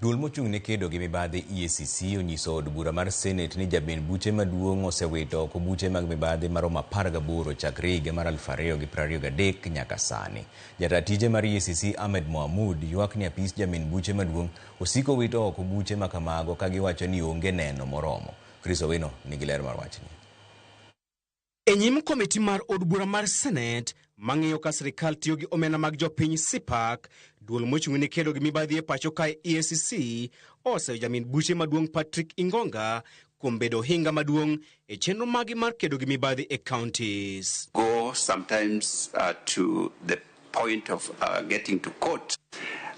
Duol mochung' ne kedo gi mibadhi EACC onyiso od bura mar Senate ni jamin buche maduong' osewito oko buche mag mibadhi maromo 18 chakre higa mar 2023 nyaka sani. Jataa tije mar EACC Ahmed Mohamud ywak ni apis jamin buche maduong' osiko wito oko buche makamago ka giwacho ni onge neno moromo. Chris Owino nigi ler mar wachni. E nyim komiti mar od bura mar Senate mang'iyo ka sirikal tiyo gi omenda mag jopiny CPAC, duol mochung' ne kedo gi mibadhi e pacho kae EACC oseyo jamin buche maduong' Patrick Ingonga kuom bedo ohinga maduong' e chenro magi mar kedo gi mibadhi e counties. Go sometimes to the point of getting to court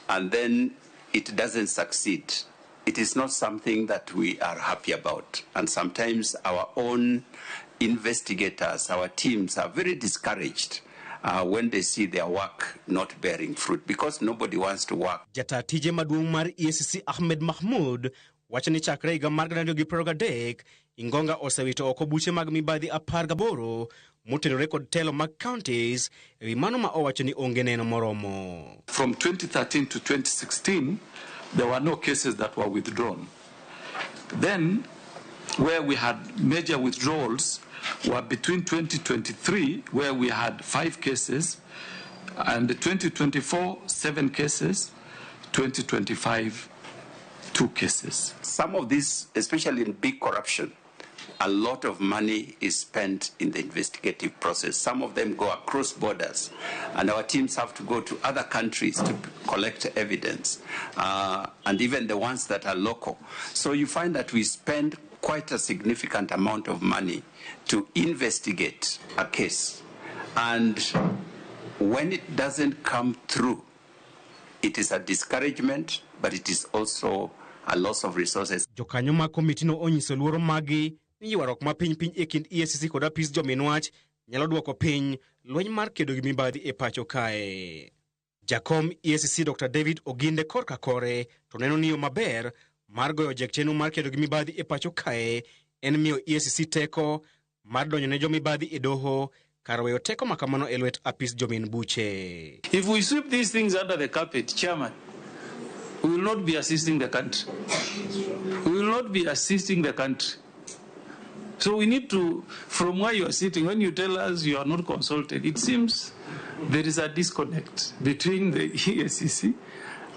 and then it doesn't succeed. It is not something that we are happy about. And sometimes our own investigators, our teams are very discouraged when they see their work not bearing fruit because nobody wants to work. Jata tije maduong' mar EACC Ahmed Mahmoud wacho ni chakre higa mar 2023 Ingonga osewito oko buche mag mibadhi 18 motenore kod telo mag counties ewi mano ma owacho ni onge neno moromo. From 2013 to 2016, there were no cases that were withdrawn. Then, where we had major withdrawals were between 2023, where we had 5 cases, and 2024, 7 cases, 2025, 2 cases. Some of these, especially in big corruption, a lot of money is spent in the investigative process. Some of them go across borders, and our teams have to go to other countries to collect evidence, and even the ones that are local. So you find that we spend quite a significant amount of money to investigate a case. And when it doesn't come through, it is a discouragement, but it is also a loss of resources. Jokanyo mag komitino onyiso luoro maggi ni ywaruok ma piny piny e kind EACC kod apis jomin wach nyalo dwoko piny lweny mar kedo gi mibadhi e pacho kae. Jakom EACC Dr. David Oginde korka kore to neno ni yo maber mar goyo jek chenro mar kedo gi mibadhi e pacho kae en miyo EACC teko mar donjo ne jomibadhi e doho kar weyo teko ma kamano e lwet apis jomin buche. If we sweep these things under the carpet, Chairman, we will not be assisting the country. We will not be assisting the country. So we need to, from where you are sitting, when you tell us you are not consulted, it seems there is a disconnect between the EACC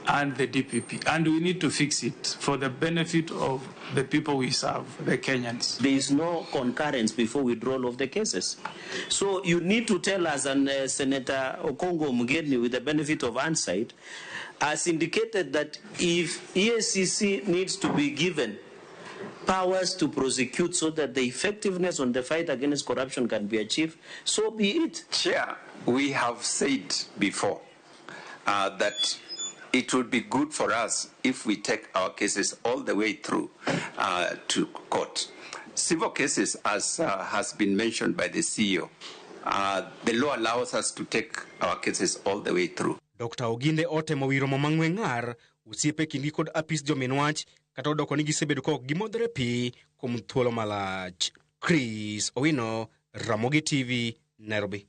and the DPP, and we need to fix it for the benefit of the people we serve, the Kenyans. There is no concurrence before withdrawal of the cases. So you need to tell us, and Senator Okongo Omogeni, with the benefit of hindsight, has indicated that if EACC needs to be given powers to prosecute so that the effectiveness on the fight against corruption can be achieved, so be it. Chair, we have said before that it would be good for us if we take our cases all the way through to court. Civil cases, as has been mentioned by the CEO, the law allows us to take our cases all the way through. Dr. Oginde otemo wiro mo mang'we ng'ar osiepe kindgi kod apis jomin wach kata odoko ni gisebedo ka ok gimodhore pi kuom thuolo malach. Chris Owino, Ramogi TV, Nairobi.